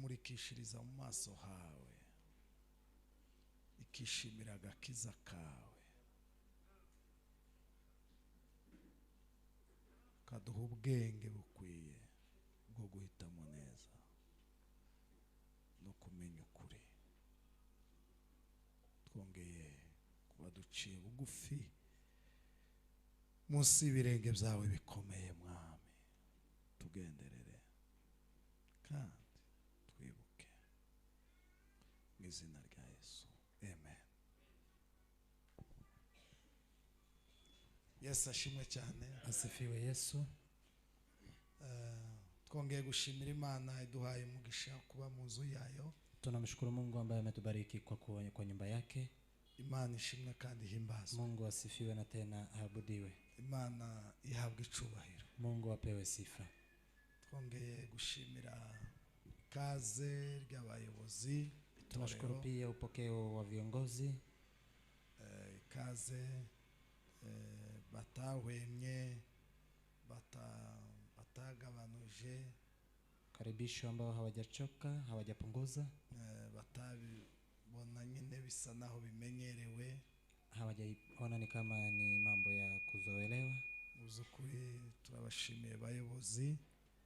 Imurikishiriza mu maso hawe, ikishimira agakiza kawe, kaduha ubwenge bukwiye bwo guhitamo neza no kumenya ukuri. Twongeye kuba duciye bugufi munsi y'ibirenge byawe bikomeye, Mwami, tugenderere kandi twibuke mu izina rya Yesu, amen. Yesu ashimwe cyane. Asifiwe Yesu. Twongeye gushimira Imana iduhaye umugisha kuba mu nzu yayo. Tunamshukuru Mungu ambaye ametubariki kwa kuwa kwa nyumba yake. Imana ishimwe kandi ihimbazwe. Mungu asifiwe na tena aabudiwe. Imana ihabwe icubahiro. Mungu apewe sifa. Twongeye gushimira kaze ry'abayobozi. Tunashukuru pia upokeo wa viongozi. Ikaze batahwemye, batagabanuje, karibisho ambao hawajachoka, hawajapunguza, batabibona nyine bisa naho bimenyerewe, hawajaona ni kama ni mambo ya kuzoelewa. Muzukuri turabashimiye bayobozi.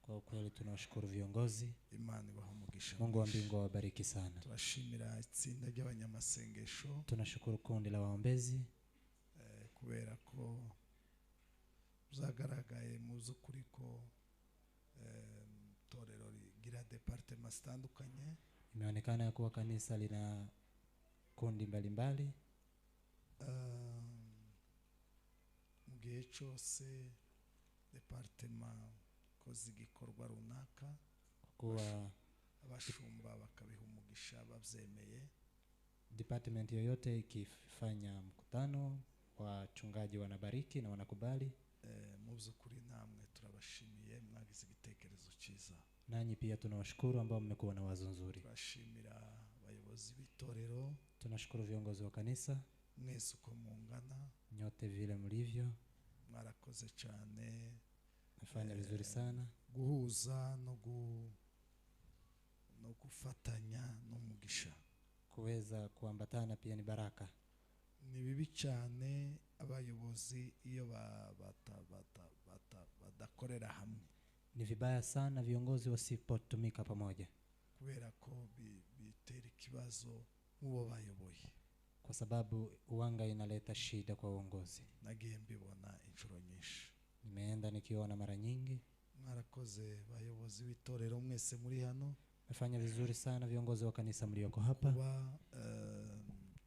Kwa kweli tunawashukuru viongozi. Imana ibahe umugisha. Mungu wa mbingu awabariki sana. Turashimira itsinda ry'abanyamasengesho. Tunashukuru kundi la waombezi. Kubera ko byagaragaye muzukuri ko torero rigira department zitandukanye. Imeonekana ya kuwa kanisa lina kundi mbalimbali. Mu gihe cyose department koze igikorwa runaka, kuwa abashumba bakabiha umugisha babyemeye. Department yoyote ikifanya mkutano, wachungaji wanabariki na wanakubali. Mu by'ukuri namwe turabashimiye, mwagize igitekerezo cyiza. Nanyi pia tunawashukuru ambao mmekuwa na wazo nzuri. Turashimira abayobozi b'itorero. Tunashukuru viongozi wa kanisa. Mwese uko mungana, nyote vile mlivyo, mwarakoze cyane, mfanya vizuri sana. Guhuza no gufatanya n'umugisha, kuweza kuambatana pia ni baraka. Ni bibi cyane abayobozi iyo badakorera hamwe. Ni vibaya sana viongozi wasipotumika pamoja, kubera ko bitera ikibazo mubo bayoboye, kwa sababu uwanga inaleta shida kwa uongozi. Nagiye mbibona inshuro nyinshi, nimeenda nikiona mara nyingi. Mwarakoze bayobozi b'itorero mwese muri hano. Mefanya vizuri sana viongozi wa kanisa mlioko hapa. Kuba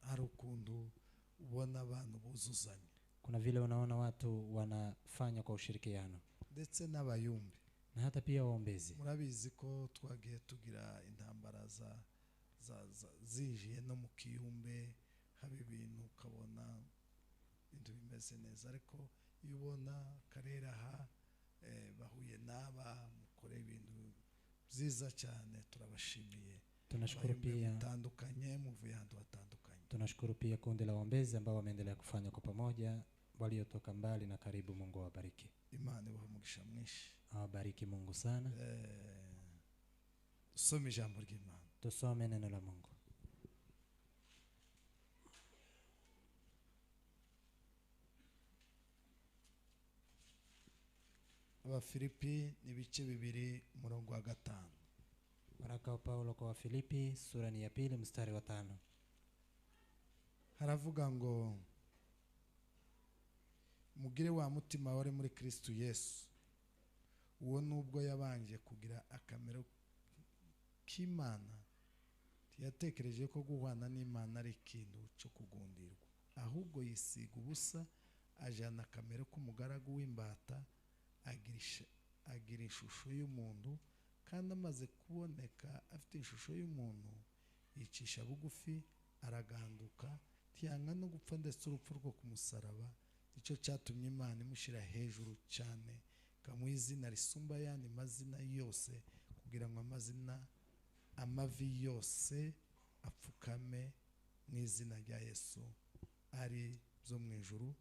hari ukuntu ubona abantu buzuzanya. Kuna vile unaona watu wanafanya kwa ushirikiano, ndetse n'abayumbi na hata pia waombezi. Murabizi ko twagiye tugira intambara za zinjiye no mu kiyumbe, haba ibintu ukabona ibintu bimeze neza, ariko iyo ubona karere aha bahuye n'aba mukore ibintu byiza cyane. Turabashimiye. Tunashukuru pia mtandukanye, muvuye ahantu hatandukanye. Tunashukuru pia kundi la waombezi ambao wameendelea kufanya kwa pamoja, waliotoka mbali na karibu. Mungu awabariki. Imana ibahe umugisha mwinshi. Awabariki Mungu sana. Tusome ijambo ry'Imana. Tusome neno la Mungu. Abafilipi ni ibice 2 umurongo wa 5. Waraka wa Paulo kwa Wafilipi sura ni ya 2 mstari wa 5. Haravuga ngo mugire wa mutima wari muri Kristo Yesu, uwo nubwo yabanje kugira akamero k'Imana, ntiyatekereje ko guhwana n'Imana ari ikintu cyo kugundirwa, ahubwo yisiga ubusa, ajana akamero k'umugaragu w'imbata, agira ishusho y'umuntu, kandi amaze kuboneka afite ishusho y'umuntu, yicisha bugufi, araganduka, ntiyanga no gupfa ndetse urupfu rwo ku musaraba. Nicyo cyatumye Imana imushyira hejuru cyane, ikamuha izina risumba ayandi mazina yose, kugira ngo amazina amavi yose apfukame mu izina rya Yesu, ari byo mu ijuru,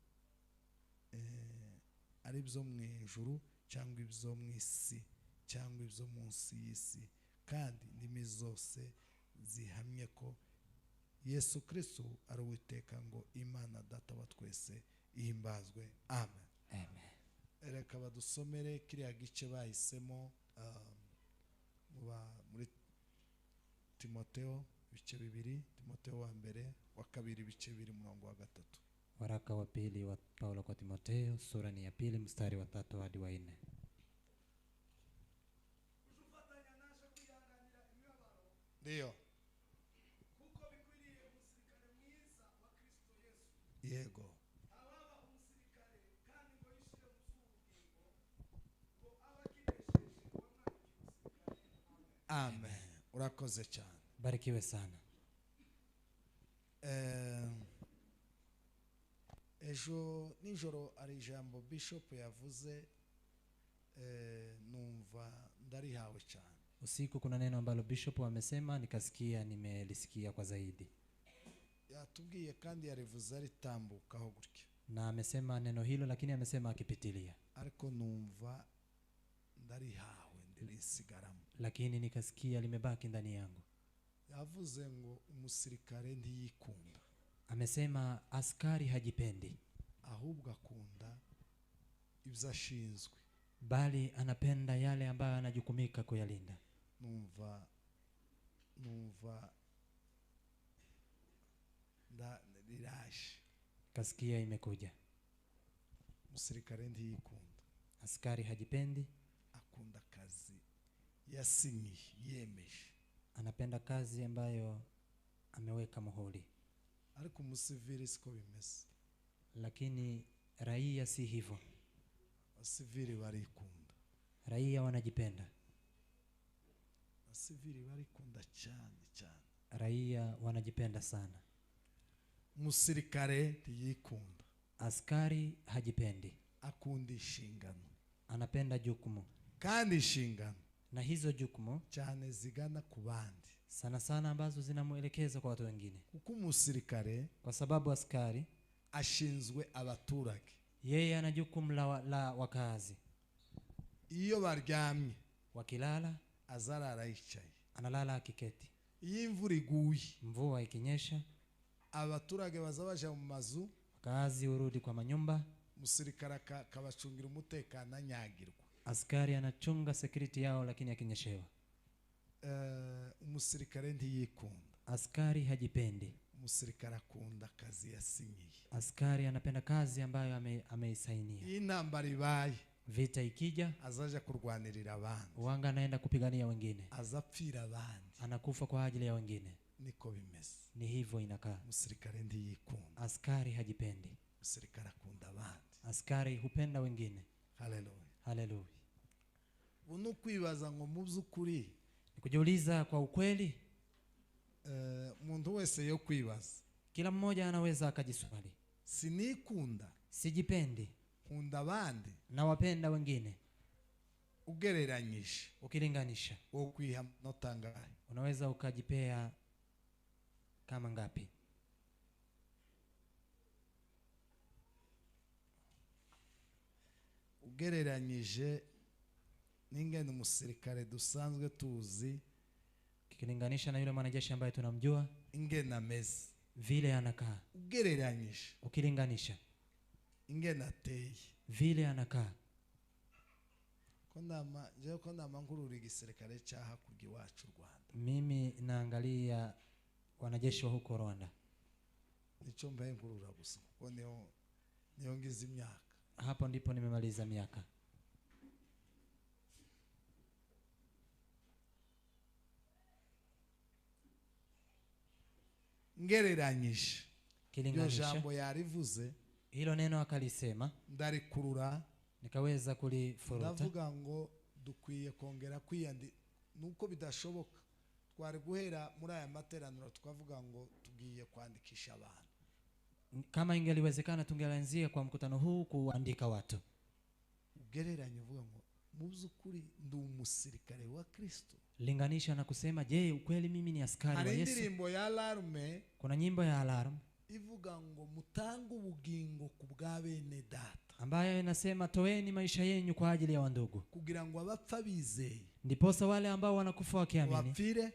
ari byo mu ijuru cyangwa ibyo mu isi cyangwa ibyo munsi y'isi, kandi indimi zose zihamye ko Yesu Kristo ari Uwiteka, ngo Imana Data wa twese ihimbazwe. Amen. Amen. Reka badusomere kiriya gice bahisemo muri Timoteo ibice 2, Timoteo wa mbere wa kabiri ibice 2 murongo wa 3. Waraka wa pili wa Paulo kwa Timoteo sura ni ya 2 mstari wa 3 hadi wa 4. Ndio. Yego. Amen. Urakoze cyane. Barikiwe sana. Ejo nijoro ari ijambo Bishop yavuze, numva ndarihawe cyane. Usiku kuna neno ambalo Bishop amesema nikasikia, nimelisikia kwa zaidi. Yatubwiye kandi yarivuze aritambukaho gutya. Na amesema neno hilo, lakini amesema akipitilia. Ariko numva ndarihawe ndirisigaramo. Lakini nikasikia limebaki ndani yangu. Yavuze ngo umusirikare ntiyikunda. Amesema askari hajipendi, ahubwo akunda ibyo ashinzwe, bali anapenda yale ambayo anajukumika kuyalinda. Numva ndiraje. Kasikia imekuja. Umusirikare ntiyikunda. Askari hajipendi, akunda kazi yasinyiye, yemeje. Anapenda kazi ambayo ameweka muhuri. Ariko umusivili siko bimeze. Lakini raia si hivyo. Abasivili barikunda. Raia wanajipenda. Abasivili barikunda cyane cyane. Raia wanajipenda sana. Umusirikare ntiyikunda. Askari hajipendi. Akunda inshingano. Anapenda jukumu. Kandi inshingano na hizo jukumu cyane zigana ku bandi, sana sana ambazo zinamuelekeza kwa watu wengine. Kuko umusirikare, kwa sababu askari ashinzwe abaturage, yeye ana jukumu la wakazi. Iyo baryamye, wakilala, azarara yicaye, analala akiketi. Iyo imvura iguye, mvua ikinyesha, abaturage bazabaja mu mazu, wakazi urudi kwa manyumba. Umusirikare akabacungira umutekano anyagirwa. Askari anachunga security yao, lakini akinyeshewa. Umusirikare ntiyikunda. Askari hajipendi. Umusirikare akunda akazi yasinyiye. Askari anapenda kazi ambayo ameisainia. Iyo intambara ibaye, vita ikija, azaja kurwanirira abandi. Wanga anaenda kupigania wengine. Azapfira abandi. Anakufa kwa ajili ya wengine. Niko bimeze. Ni hivyo inakaa. Umusirikare ntiyikunda. Askari hajipendi. Umusirikare akunda abandi. Askari hupenda wengine. Haleluya. Haleluya. Uno kwibaza ngo mu by'ukuri, ni kujiuliza kwa ukweli. Umuntu wese yo kwibaza. Kila mmoja anaweza akajiswali. Sinikunda. Sijipendi. Nkunda abandi. Nawapenda wengine. Ugereranyije. Ukilinganisha. Wo kwiha amanota angahe? Unaweza ukajipea kama ngapi? Ugereranyije n'ingene umusirikare dusanzwe tuzi, ukilinganisha na yule mwanajeshi ambaye tunamjua, ingene ameze, vile anakaa. Ugereranyije. Ukilinganisha ingene ateye, vile anakaa. Ko ndama nkurura igisirikare cya hakurya iwacu Rwanda. Mimi naangalia wanajeshi wa huko Rwanda. Nico mbaye nkurura gusa kuko niyo ngize imyaka. Hapo ndipo nimemaliza miaka. Ngereranyije. Kilinganisha. Iryo jambo yarivuze, hilo neno akalisema, ndarikurura, nikaweza kulifuruta. Ndavuga ngo dukwiye kongera kwiyandi, nuko bidashoboka twari guhera muri aya materaniro tukavuga ngo tugiye kwandikisha abantu. Kama ingeliwezekana tungeanzia kwa mkutano huu kuandika watu. Ugereranye uvuga ngo mu by'ukuri ndi umusirikare wa Kristo. Linganisha na kusema, je, ukweli mimi ni askari wa Hari Yesu? indirimbo ya alarme. Kuna nyimbo ya alarm. Ivuga ngo mutange ubugingo ku bwa bene data, ambayo inasema toeni maisha yenyu kwa ajili ya wandugu, kugira ngo abapfa bizeye ndiposa wale ambao wanakufa wakiamini bapfire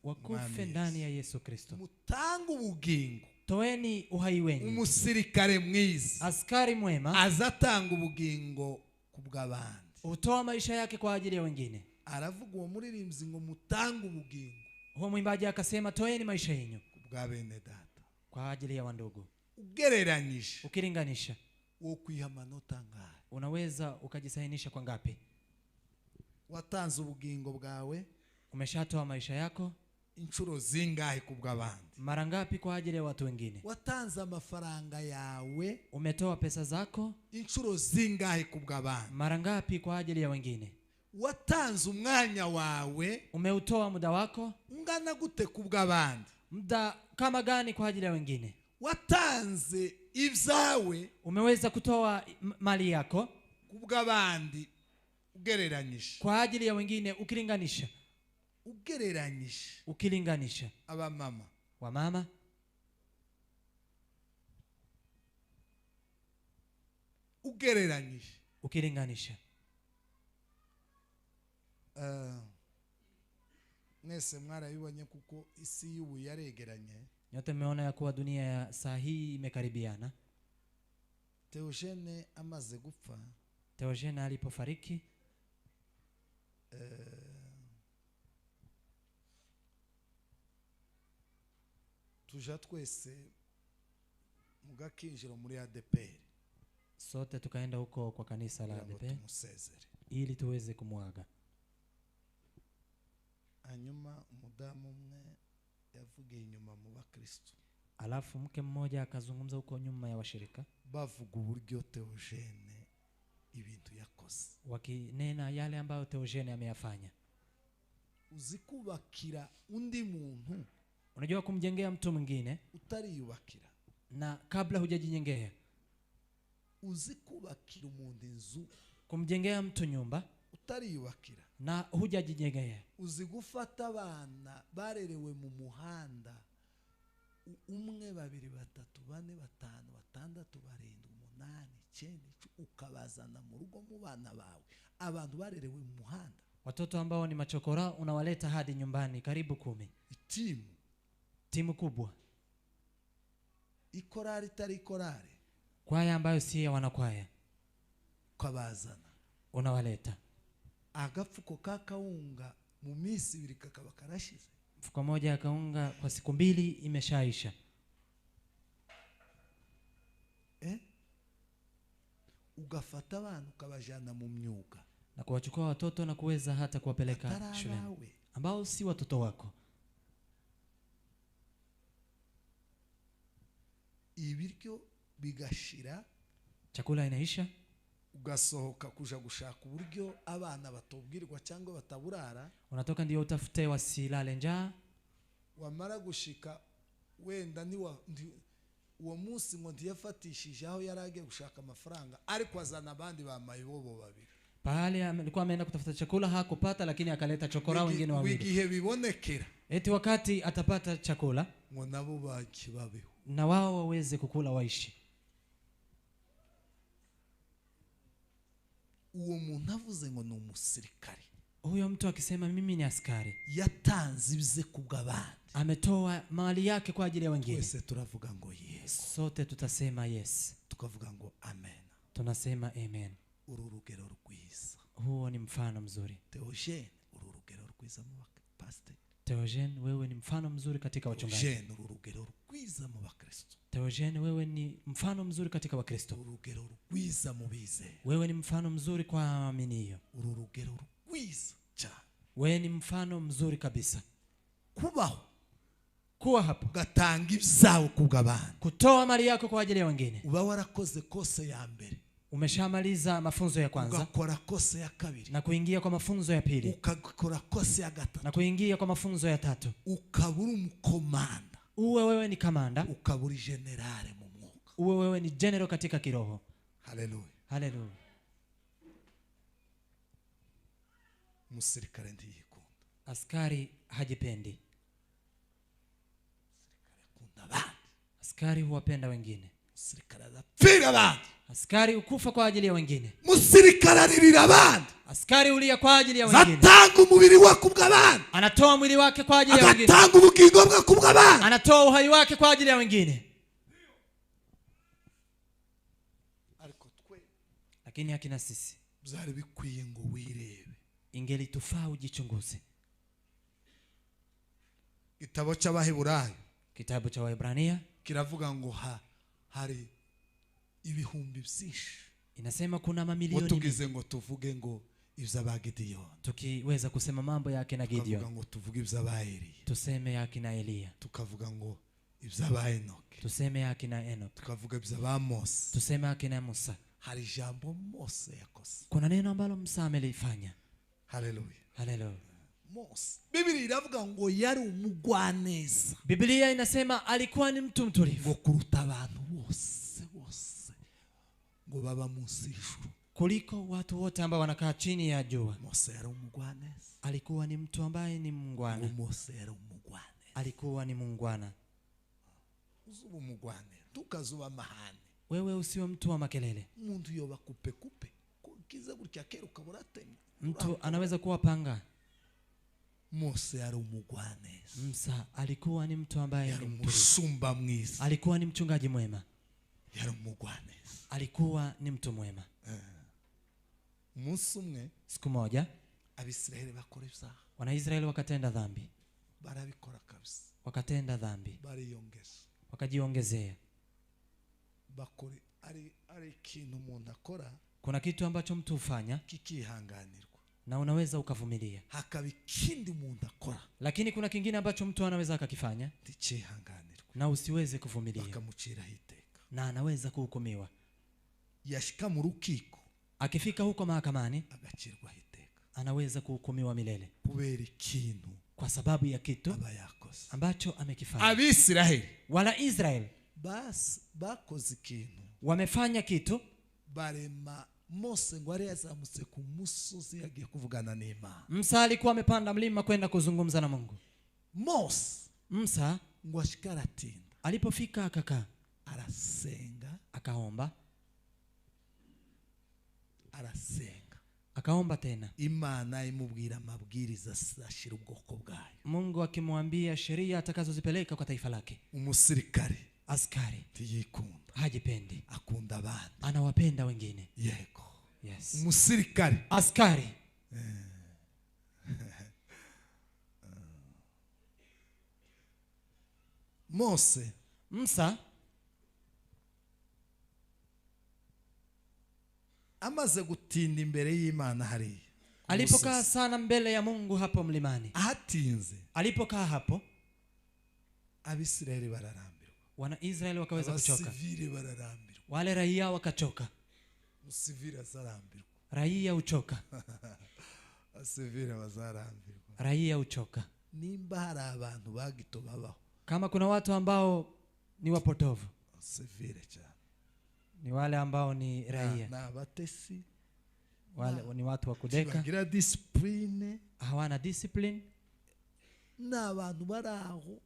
wakufe ndani ya Yesu Kristo. Mutange ubugingo, toeni uhai wenu. Umusirikare mwiza, askari mwema, azatanga ubugingo ku bw'abandi, hutoa maisha yake kwa ajili ya wengine. Aravuga uwo muririmbyi ngo mutange ubugingo. Huo mwimbaji akasema toeni maisha yenyu ku bwa bene data, kwa ajili ya wandugu. Ugereranyije, ukilinganisha, wo kwiha amanota angahe? Unaweza ukajisahinisha kwa ngapi? Watanze ubugingo bwawe, umeshatoa maisha yako inshuro zingahe ku bw'abandi? Mara ngapi kwa ajili ya watu wengine? Watanze amafaranga yawe, umetoa pesa zako inshuro zingahe ku bw'abandi? Mara ngapi kwa ajili ya wengine? Watanze umwanya wawe, umeutoa muda wako ungana gute ku bw'abandi? Muda kama gani kwa ajili ya wengine? Watanze ibyawe, umeweza kutoa mali yako ku bw'abandi, ugereranyije kwa ajili ya wengine, ukilinganisha, ugereranyije, ukilinganisha. Abamama, wamama, ugereranyije, ukilinganisha. Mwese mwarabibonye kuko isi y'ubu yaregeranye. Nyote mmeona ya kuwa dunia ya saa hii imekaribiana. Theogene amaze gupfa, Theogene alipofariki, tuja twese mu gakinjiro muri ADPR, sote tukaenda huko kwa kanisa la ADPR ili tuweze kumwaga. Hanyuma umudamu umwe yavugiye inyuma mu bakristo, alafu mke mmoja akazungumza huko nyuma ya washirika, bavuga uburyo Theogene ibintu yakoze, wakinena yale ambayo Theogene ameyafanya. Uzikubakira undi muntu, unajua kumjengea mtu mwingine utariyubakira, na kabla hujajijengea. Uzikubakira umuntu inzu, kumjengea mtu nyumba utariyubakira, na hujajijengea. Uzigufata abana barerewe mu muhanda, umwe, babiri, batatu, bane, batanu, batandatu, barindwi, umunani, icyenda, ukabazana mu rugo mu bana bawe, abantu barerewe mu muhanda, watoto ambao ni machokora unawaleta hadi nyumbani karibu 10. Timu kubwa, ikorari itari ikorari, kwaya ambayo si ya wanakwaya, ukabazana, unawaleta. Agapfuko kakaunga mu minsi ibiri kakaba karashize. Mfuko moja akaunga kwa siku 2 imeshaisha. Ugafata abantu ukabajana mu myuga, na kuwachukua watoto na kuweza hata kuwapeleka shuleni, ambao si watoto wako. Ibiryo bigashira, chakula inaisha, ugasohoka kuja gushaka uburyo abana batobwirwa cyangwa bataburara. Unatoka ndio utafute wasilale njaa. Wamara gushika wenda uwo munsi ngo ntiyafatishije aho yaragiye gushaka amafaranga, ariko azana abandi bamayibobo babiri. Pahali alikuwa ameenda kutafuta chakula hakupata, lakini akaleta chokora wengine wawili. Igihe bibonekera, eti wakati atapata chakula ngo nabo bakibabeho, na wao waweze kukula waishi. Uwo muntu avuze ngo ni umusirikare, huyo mtu akisema mimi ni askari, yatanze ibye kubw'abandi, ametoa mali yake kwa ajili ya wengine. Twese turavuga ngo yes, sote tutasema yes, tukavuga ngo amen, tunasema amen. Uru rugero rwiza, huo ni mfano mzuri. Theogene, uru rugero rwiza mu pastor. Theogene, wewe ni mfano mzuri katika wachungaji. Theogene, uru rugero rwiza mu bakristo. Theogene, wewe ni mfano mzuri katika wakristo. Uru rugero rwiza mu bizera. Wewe ni mfano mzuri kwa waaminio. Uru rugero rwiza cyane. Wewe ni mfano mzuri kabisa. Kubaho, kuwa hapo, ugatanga ibyawe kubw'abandi, kutoa mali yako kwa ajili ya wengine. Uba warakoze kose ya mbere, umeshamaliza mafunzo ya kwanza, ugakora kose ya kabiri, na kuingia kwa mafunzo ya pili, ukakora kose ya gatatu, na kuingia kwa mafunzo ya tatu. Ukabura umukomanda, uwe wewe ni kamanda, ukabura generale mu mwuka, uwe wewe ni general katika kiroho. Haleluya, haleluya. Umusirikare ntiyikunda, askari hajipendi, akunda abandi, Askari huwapenda wengine. Umusirikare arapfira abandi. Askari hukufa kwa ajili ya wengine. Umusirikare aririra abandi. Askari hulia kwa ajili ya wengine. Zatanga umubiri we kubw'abandi. Anatoa mwili wake kwa ajili ya wengine. Agatanga ubugingo bwe kubw'abandi. Anatoa uhai wake kwa ajili ya wengine. Ariko twe Lakini akina sisi byari bikwiye ngo wirebe. ingelitufaa ujichunguze. Igitabo cy'Abaheburayo, Kitabu cha Waebrania kiravuga ngo hari ibihumbi byinshi. inasema kuna mamilioni mingi. Tugize ngo tuvuge ngo iby'aba Gideyoni, Tukiweza kusema mambo yake na tukavuga Gideon, ngo tuvuge iby'aba Eliya, tuseme yake na Eliya, tukavuga ngo iby'aba Enoki, tuseme yake na Enoch, tukavuga iby'aba Mose. tuseme yake na Musa. Hari ijambo Mose yakoze. Kuna neno ambalo Musa amelifanya. Haleluya. Haleluya. Mose, Biblia iravuga ngo yari umugwaneza. Biblia inasema alikuwa ni mtu mtulivu ngo kuruta abantu bose bose ngo baba munsi y'ijuru. kuliko watu wote ambao wanakaa chini ya jua. Mose yari umugwaneza. Alikuwa ni mtu ambaye ni Ngo mungwana. Mose yari umugwaneza. Alikuwa ni mungwana. Uzuba umugwaneza, tukazuba amahane. Wewe usiwe mtu wa makelele. Umuntu yoba kupe kupe kiza gutya kera ukabura atema. Mtu anaweza kuwa panga. Mose yari umugwaneza. Musa alikuwa ni mtu ambaye Yari ni mtulivu. umushumba mwiza. Alikuwa ni mchungaji mwema. Yari umugwaneza. Alikuwa ni mtu mwema. Umunsi umwe Siku moja Abisirayeli bakora ibyaha. Wanaisraeli wakatenda dhambi. Barabikora kabisa. Wakatenda dhambi. Bariyongeza. Wakajiongezea. Bakora ari ikintu umuntu akora Kuna kitu ambacho mtu hufanya kikihanganirwa. na unaweza ukavumilia. Hakaba ikindi umuntu akora Lakini kuna kingine ambacho mtu anaweza akakifanya ntikihanganirwe. na usiweze kuvumilia. Bakamuciraho iteka. Na anaweza kuhukumiwa. Yashika mu rukiko Akifika huko mahakamani agacirwaho iteka. anaweza kuhukumiwa milele Kubera ikintu kwa sababu ya kitu aba yakoze. ambacho amekifanya. Abisiraheli Wala Israel bas bakoze ikintu, wamefanya kitu, barema Mose ngo yari yazamutse ku musozi yagiye kuvugana n'Imana. Musa alikuwa amepanda mlima kwenda kuzungumza na Mungu. Mose Musa ngo ashika aratinda, alipofika akakaa, arasenga, akaomba, arasenga. Akaomba tena. Imana imubwira amabwiriza ashira ubwoko bwayo. Mungu akimwambia sheria atakazozipeleka kwa taifa lake. Umusirikare Askari ntiyikunda, hajipendi, akunda abandi. anawapenda wengine. Yego. Yes. Umusirikare. Askari. Mose, Musa amaze gutinda imbere y'Imana hariya, alipokaa sana mbele ya Mungu hapo mlimani, ahatinze, alipokaa hapo, Abisirayeli bararambirwa, wana Israeli wakaweza kuchoka, abasivile bararambirwa, wale raia wakachoka. Musivile azarambirwa, Raia uchoka, abasivile bazarambirwa. raia uchoka. Nimba hari abantu bagito babaho, Kama kuna watu ambao ni wapotovu, abasivile cyane ni wale ambao ni raia, na abatesi, wale ni watu wa kudeka, bagira discipline, hawana discipline, ni abantu bari aho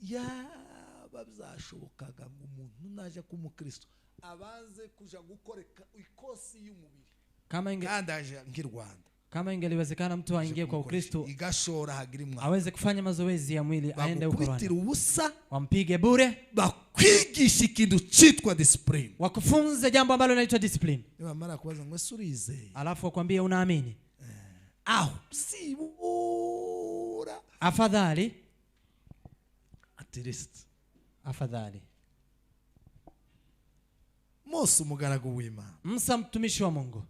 yaba byashobokaga ngo umuntu naje kuba umukristo abanze kuja gukoreka ikosi y'umubiri. Kandi aje nk'i Rwanda. Kama ingeliwezekana mtu aingie kwa Ukristo igashora hagira imwa, aweze kufanya mazoezi ya mwili, aende huko Rwanda, bagukubitira ubusa, wampige bure, bakwigisha ikintu cyitwa discipline, wakufunze jambo ambalo linaitwa discipline, nibamara kubaza ngo ese urizeye, alafu wakwambie unaamini. Aho sibura, Afadhali, at least afadhali. Mose umugaragu w'Imana, Musa mtumishi wa Mungu,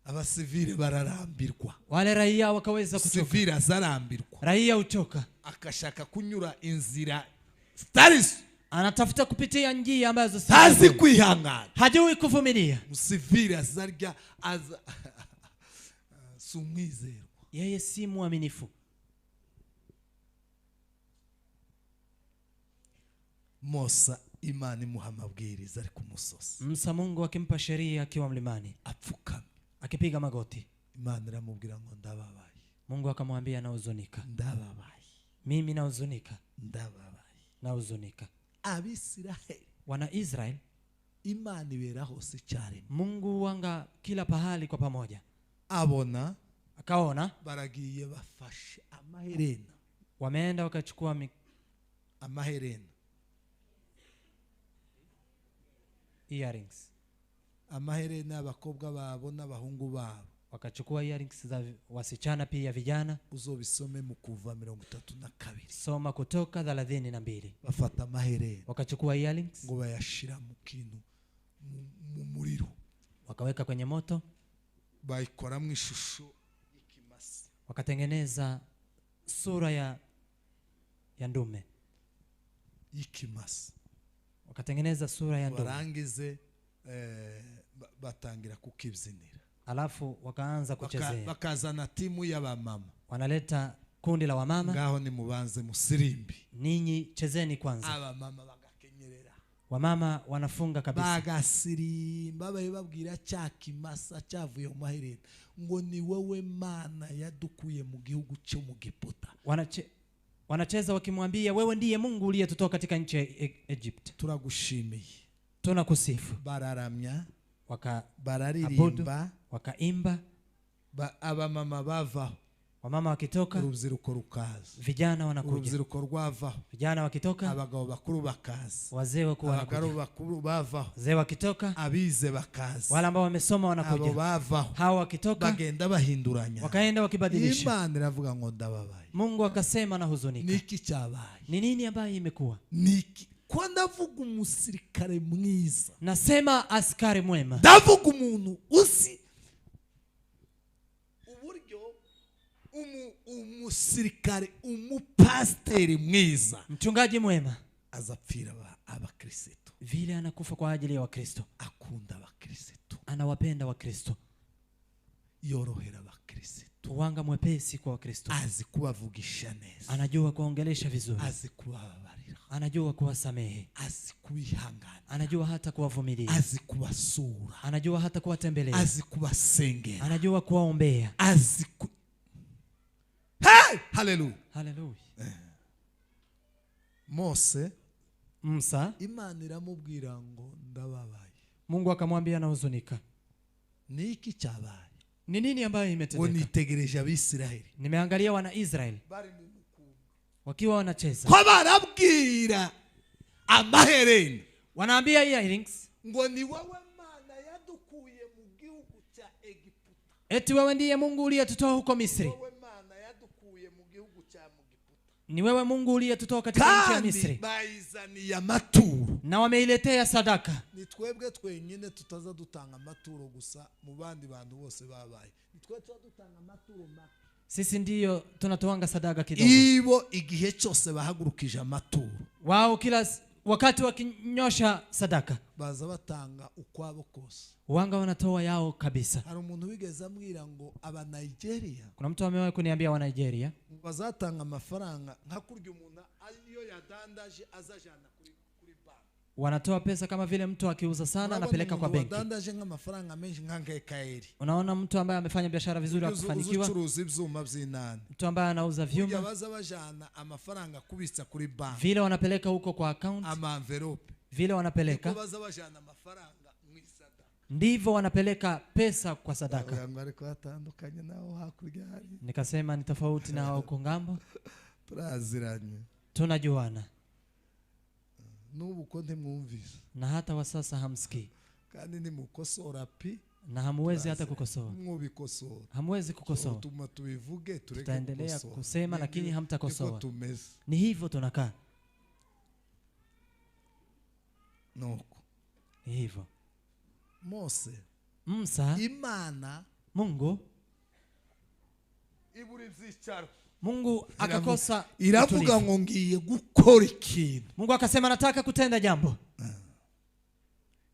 abasivile bararambirwa, wale raia wakaweza kuchoka, sivile azarambirwa, raia uchoka, akashaka kunyura inzira zitarizo, anatafuta kupitia njia ambazo si ntazi nzuri, kwihangana, hajui kuvumilia. Musivile azarya aza si umwizerwa, yeye si mwaminifu. Mose Imana imuha amabwiriza ari ku musozi, Musa Mungu akimpa sheria akiwa mlimani, apfukamye, akipiga magoti, Imana iramubwira ngo ndababaye, Mungu akamwambia nahuzunika, ndababaye, mimi nahuzunika, ndababaye, Nahuzunika. Abisiraheli, Wana Israel, Imana ibera hose icyarimwe. Mungu wanga kila pahali kwa pamoja. Abona Akaona baragiye bafashe amaherena. Wameenda wakachukua Amaherena. Earrings. Amaherena y'abakobwa babo n'abahungu babo. Wakachukua earrings za wasichana pia vijana. Uzobisome mu Kuva 32. Soma Kutoka 32. Bafata amaherena. Wakachukua earrings. Ngo bayashira mu kintu, mu muriro. Wakaweka kwenye moto. Bayikora mu ishusho y'ikimasa. Wakatengeneza sura ya ndume. Y'ikimasa. Wakatengeneza sura ya ndume. Barangize, batangira kukibyinira. Alafu wakaanza kuchezea. Bakazana timu y'abamama. Wanaleta kundi la wamama. Ngaho ni mubanze musirimbi. Ninyi chezeni kwanza. Abamama bagakenyerera. Wamama wanafunga kabisa. Bagasirimba baye babwira cya kimasa cyavuye mu maherena ngo ni wowe Mana yadukuye mu gihugu cyo mu Giputa. Wanacheza wakimwambia wewe ndiye Mungu uliyetutoa katika nchi ya Egypt. Turagushimiye. Tunakusifu. Bararamya. Bararirimba, Abudu, wakaimba. Abamama bavaho. Wamama wakitoka, urubyiruko rukaza. Vijana wanakuja. Urubyiruko rwavaho. Vijana wakitoka, abagabo bakuru bakaza. Wazee wakuu wanakuja. Abagabo bakuru bavaho. Wazee wakitoka, abize bakaza. Wale ambao wamesoma wanakuja. Abo bavaho. Hao wakitoka, bagenda bahinduranya. Wakaenda wakibadilisha. Imana iravuga ngo ndababaye. Mungu akasema na huzunika. Niki cyabaye? Ni nini ambayo imekuwa? Niki? Ko ndavuga umusirikare mwiza. Nasema askari mwema. Ndavuga umuntu uzi uburyo umusirikare, umupasteri mwiza. Mchungaji mwema. Azapfira abakristo. Vile anakufa kwa ajili ya Wakristo. Akunda abakristo. Anawapenda Wakristo. Yorohera abakristo. Uwanga mwepesi kwa Wakristo. Azi kubavugisha neza. Anajua kuongelesha vizuri. Azi kubababarira. Anajua kuwasamehe. Azi kubihangana. Anajua hata kuwavumilia. Azi kubasura. Anajua hata kuwatembelea. Azi kubasengera. Anajua kuwaombea. Azi Hey! Hallelujah. Hallelujah. Mose, Musa, Imana iramubwira ngo ndababaye. Mungu akamwambia nahuzunika. Niki cyabaye? Ni nini ambayo imetendeka? Ngo nitegereje Abisiraheli. Nimeangalia wana Israeli. Bari mu mukumbi. Wakiwa wanacheza. Ko barabwira amaherena. Wanaambia earrings. Ngo ni wowe Mana yadukuye mu gihugu cya Egiputa. Eti wewe ndiye Mungu uliyetutoa huko Misri. Wowe Mana yadukuye mu gihugu cya Egiputa. Ni wewe Mungu uliyetutoa katika nchi ya Misri. Kandi bayizaniye amaturo. Na wameiletea sadaka. Ni twebwe twenyine tutaza dutanga amaturo gusa mu bandi bantu bose babaye. Ni twe tuza dutanga amaturo make. Sisi ndiyo tunatoanga sadaka kidogo. Ibo igihe cyose bahagurukije amaturo. Wao kila wakati wakinyosha sadaka. Baza batanga ukwabo kose. Wanga wanatoa yao kabisa. Hari umuntu wigeze ambwira ngo aba Nigeria. Kuna mtu amewahi kuniambia wa Nigeria. Bazatanga amafaranga nka kurya umuntu ayo yadandaje azajana kuri banki. Wanatoa pesa kama vile mtu akiuza sana anapeleka kwa benki. Wadandaje nk'amafaranga menshi nka KKR. Unaona mtu ambaye amefanya biashara vizuri akafanikiwa. Ucuruza ibyuma by'inani. Mtu ambaye anauza vyuma. Baza bajana amafaranga kubitsa kuri banki. Vile wanapeleka huko kwa account. Ama envelope. Vile wanapeleka. Baza bajana amafaranga mu isadaka. Ndivyo wanapeleka pesa kwa sadaka. Nikasema ni tofauti na huko ngambo. Turaziranye. Tunajuana. N'ubu ko ntimwumvise. Na hata wa sasa hamsikii. Kandi nimukosora pi. Na hamuwezi hata kukosoa. Mwubikosora. Hamuwezi kukosoa. Tuma tuivuge tureke Tutaendelea kukosoa. kusema lakini hamtakosoa. Ni hivyo tunakaa. Nuko. Ni hivyo. Mose. Musa. Imana. Mungu. Iburi ibyicaro. Mungu akakosa Iravuga ngo ngiye gukora ikintu. Mungu akasema nataka kutenda jambo.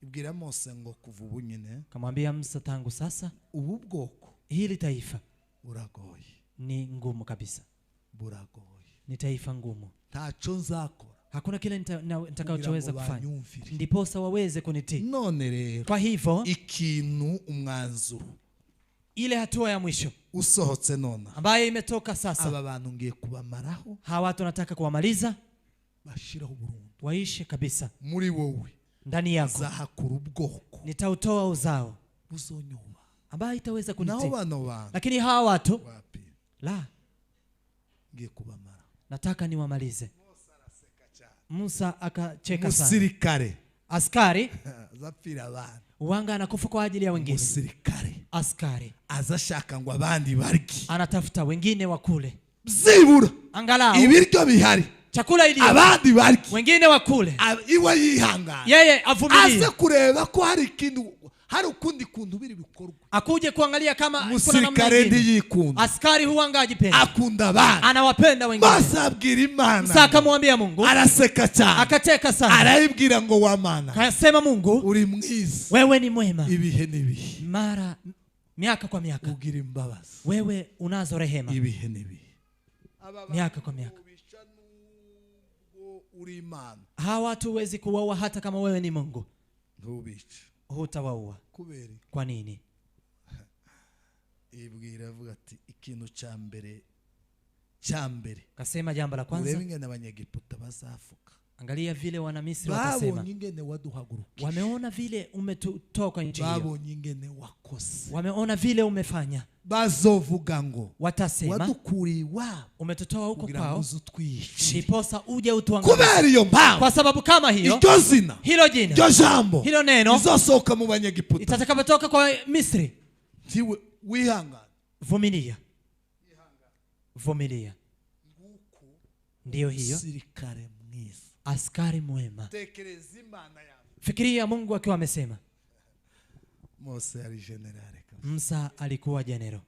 Ibwira Mose ngo kuva ubu nyine. Kamwambia Musa tangu sasa ubu bwoko hili taifa buragoye. Ni ngumu kabisa. Buragoye. Ni taifa ngumu. Ntacyo nzakora. Hakuna kile nitakachoweza kufanya. Ndiposa waweze kunitii. None rero. Kwa hivyo ikintu umwanzuro. Ile hatua ya mwisho usohotse nona ambayo imetoka sasa. Aba bantu ngiye kubamaraho. Hawa watu nataka kuwamaliza. Bashiraho burundu, waishe kabisa. Muri wowe ndani yako nzahakura ubwoko, nitautoa uzao buzonyuba, ambaye itaweza naho kunitii. bano bantu Lakini hawa watu wapi, la, ngiye kubamara. nataka niwamalize. Musa akacheka sana. Umusirikare Askari azapfira abandi, uwanga anakufa kwa ajili ya wengine. Umusirikare Askari azashaka ngo abandi barye, anatafuta wengine wakule, byibura angalau ibiryo bihari chakula iliyo abandi barye, wengine wakule, iwe yihangana, yeye avumilie, aze kureba ko hari ikintu, hari ukundi kuntu biri bikorwa, akuje kuangalia kama kuna namna umusirikare nyingine. ntiyikunda, Askari huwanga ajipenda, akunda abandi, anawapenda wengine. Mose abwira Imana, Musa akamwambia Mungu, araseka cyane, akacheka sana, arayibwira ngo wamana akasema Mungu, uri mwiza, wewe ni mwema, ibihe n'ibihe, mara miaka kwa miaka, ugira imbabazi, wewe unazo rehema, ibihe n'ibihe, miaka kwa miaka. ubica nubwo uri Imana, Hawa watu huwezi kuwaua hata kama wewe ni Mungu, ntubice. hutawaua. Kubera Kwa nini? Ibwira avuga ati ikintu cya mbere, cya mbere, Kasema jambo la urebe kwanza, ingene abanyegiputa bazavuga, angalia vile wana Misri watasema, babonye ingene waduhaguruka, wameona vile umetutoa kwa nchi hiyo, babonye ingene wakoze, wameona vile umefanya, bazovuga ngo watasema wadukuriye iwabo umetutoa huko kugira ngo kwao, uze utwicire. ndiposa uje utuangamize. Kubera iyo mpamvu, Kwa sababu kama hiyo, iryo zina, hilo jina, iryo jambo hilo neno rizosohoka mu banyegiputa, itakapotoka kwa Misri, ntiwe wihangane, vumilia, vumilia. Ndiyo hiyo umusirikare mwiza. askari mwema. Tekereza Imana yawe. Fikiria Mungu akiwa amesema. Mose yari generale kabisa. Musa alikuwa jenero.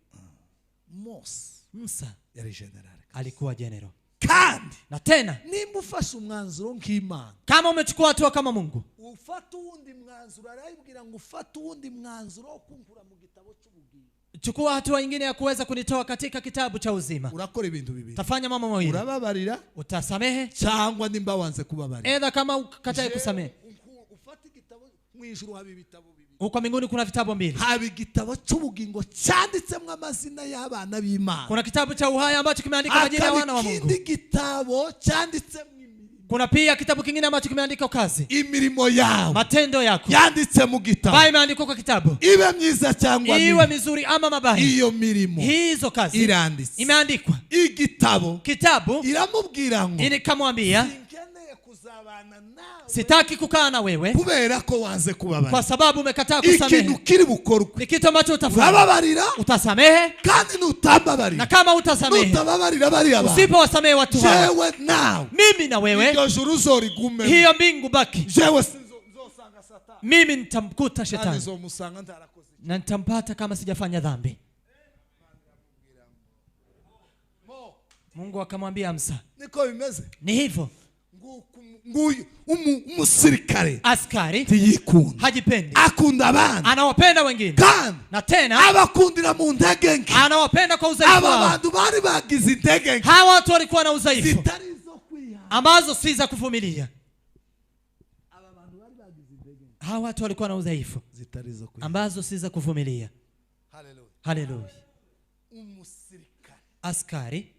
Mose Musa yari generale kabisa. alikuwa jenero. Kandi Na tena nimba ufashe umwanzuro nk'Imana, kama umechukua hatua kama Mungu, ufata uwundi mwanzuro, arayibwira ngo ufate uwundi mwanzuro wo kunkura mu gitabo cy'ubugingo, chukua hatua nyingine ya kuweza kunitoa katika kitabu cha uzima. Urakora ibintu bibiri, Utafanya mambo mawili, urababarira utasamehe, cyangwa nimba wanze kubabarira, edha kama ukatae kusamehe. Ufate igitabo mu ijuru haba ibitabo bibiri, Huko mbinguni kuna vitabu mbili, haba igitabo cy'ubugingo cyanditsemo amazina y'abana b'Imana, kuna kitabu cha uhai ambacho kimeandika majina ya wana hakaba wa Mungu, ikindi gitabo cyanditsemo imirimo, kuna pia kitabu kingine ambacho kimeandikwa kazi, imirimo yawe matendo yako yanditse mu gitabo, ambayo imeandikwa kwa kitabu, ibe myiza cyangwa iwe mibi, mizuri ama mabaya, iyo mirimo hizo kazi iranditse. imeandikwa. Igitabo Kitabu iramubwira ngo inikamwambia, sinkeneye kuzabana nawe sitaki kukaa na wewe kubera ko wanze kubabarira. kwa sababu umekataa Ikintu kusamehe. kiri bukorwe, Ni kitu ambacho utafanya, urababarira, utasamehe, kandi nutambabarira, na kama utasamehe, nutababarira bariya bantu, usipowasamehe watu hawa, jewe nawe mimi na wewe, iryo juru uzorigumemo, hiyo mbingu baki, jewe nzosanga Satani, mimi nitamkuta kandi shetani nzomusanga ntarakoze. na nitampata kama sijafanya dhambi. Mungu akamwambia Musa, Niko bimeze. ni hivyo. Nguyu umusirikare Askari ntiyikunda, hajipendi, akunda abandi, anawapenda wengine, kandi na tena abakundira mu ntege nke. anawapenda kwa udhaifu Aba wao. bantu bari bagize intege nke Hawa watu walikuwa na udhaifu zitari izo kwiha, ambazo si za kuvumilia. Hawa watu walikuwa na udhaifu zitari izo kwiha. ambazo si za kuvumilia. Haleluya. Haleluya. Umusirikare, Askari,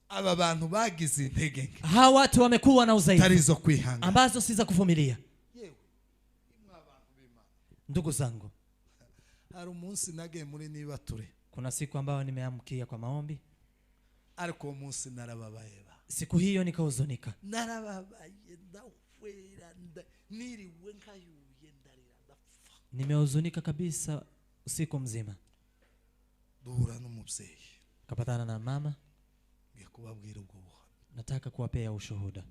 aba bantu bagize intege nke hawa watu wamekuwa na zitari udhaifu izo kwihangana. ambazo si za kuvumilia. Yewe imwe abantu b'Imana, Ndugu zangu, hari umunsi nagiye muri nibature, kuna siku ambayo nimeamkia kwa maombi, ariko uwo munsi narababaye ba, siku hiyo nikahuzunika, narababaye ndahwera, niriwe nkayuye ndarira ndapfa. nimehuzunika kabisa usiku mzima. Duhura n'umubyeyi, Kapatana na mama, ngiye kubabwira ubwo buhamya. nataka kuwapea ushuhuda.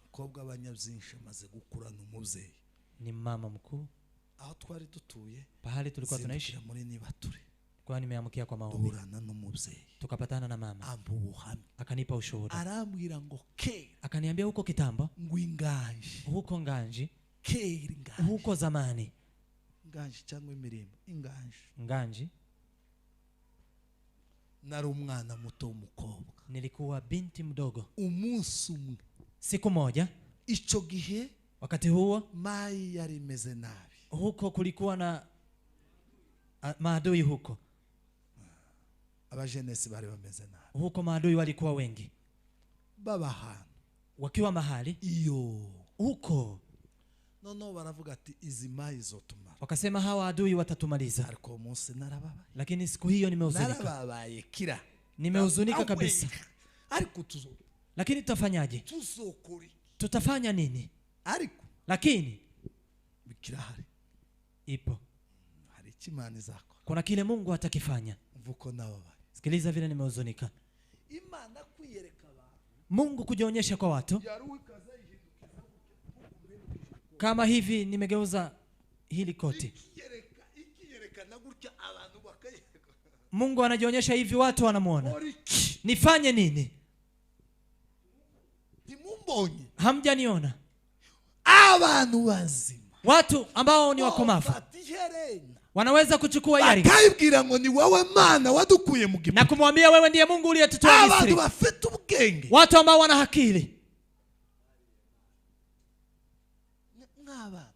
Umukobwa w'abanyabyinshi amaze gukurana umubyeyi, Ni mama mkuu. Aho twari dutuye, Pahali tulikuwa tunaishi, zindukira muri nibature, kwa nimeamkia kwa maombi, duhurana n'umubyeyi, tukapatana na mama, ampa ubuhamya, akanipa ushuhuda, arambwira ngo kera, akaniambia huko kitambo, ngo inganji, huko Nganji, kera inganji, huko zamani, inganji cyangwa imirimo, inganji, Nganji, nari umwana muto w'umukobwa, nilikuwa binti mdogo. Umunsi umwe, Siku moja, icyo gihe wakati huo, mayi yari imeze nabi, huko kulikuwa na maadui huko, abajenesi bari bameze nabi, huko maadui walikuwa wengi. Baba ahantu Wakiwa mahali iyo huko, noneho baravuga ati izi mayi zotumara. Wakasema hawa adui watatumaliza. Ariko uwo munsi narababaye. Lakini siku hiyo nimehuzunika. Narababaye kira. Nimehuzunika kabisa. Ariko Lakini tutafanyaje? tuzokora iki? Tutafanya nini? Ariko Lakini kirahari. ipo. Hari icyo Imana izakora. Kuna kile Mungu atakifanya. Umva uko nababaye. Sikiliza vile nimehuzunika. Imana kwiyereka abantu. Mungu kujionyesha kwa watu. Yaruha ikaza yihindukiza gutya. Kama hivi nimegeuza hili koti. Ikiyereka, ikiyerekana gutya abantu bakayereka. Mungu anajionyesha hivi watu wanamuona. Nkora iki? Nifanye nini? Ntimumbonye. Hamjaniona. Abantu bazima. Watu ambao ni wakomavu. Bafata iherena. Wanaweza kuchukua yari. Bakayibwira ngo ni wowe Mana wadukuye mu Egiputa. Na kumwambia wewe ndiye Mungu uliyetutoa Abantu Misri. bafite ubwenge. Watu ambao wana akili. Mwaba.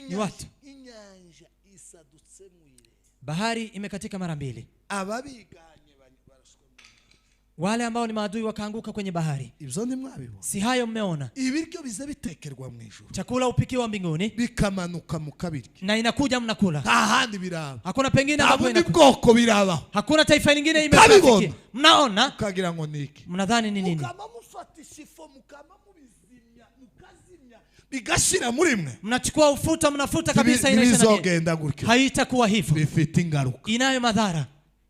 Ni watu. Inyanja isadutse mwire. Bahari imekatika mara mbili. Ababiganye barashwe mu nyanja. Wale ambao ni maadui wakaanguka kwenye bahari. Ibyo ntimwabibona. Si hayo mmeona? Ibiryo biza bitekerwa mu ijuru. Chakula upikiwa mbinguni. Bikamanuka mukabirya. Na inakuja mnakula. Nta handi biraba. Hakuna pengine Nta ambapo bundi inakuja. bwoko birabaho. Hakuna taifa lingine Mukabibona. imefikia. Mnaona? Ukagira ngo ni iki? Mnadhani ni nini? Mukama mufata ishifo, mukama mubizimya, mukazimya, bigashira muri mwe. Mnachukua ufuta, mnafuta kabisa inaisha na nini? Ntibizogenda gutyo. Haitakuwa hivyo. Bifite ingaruka. Inayo madhara.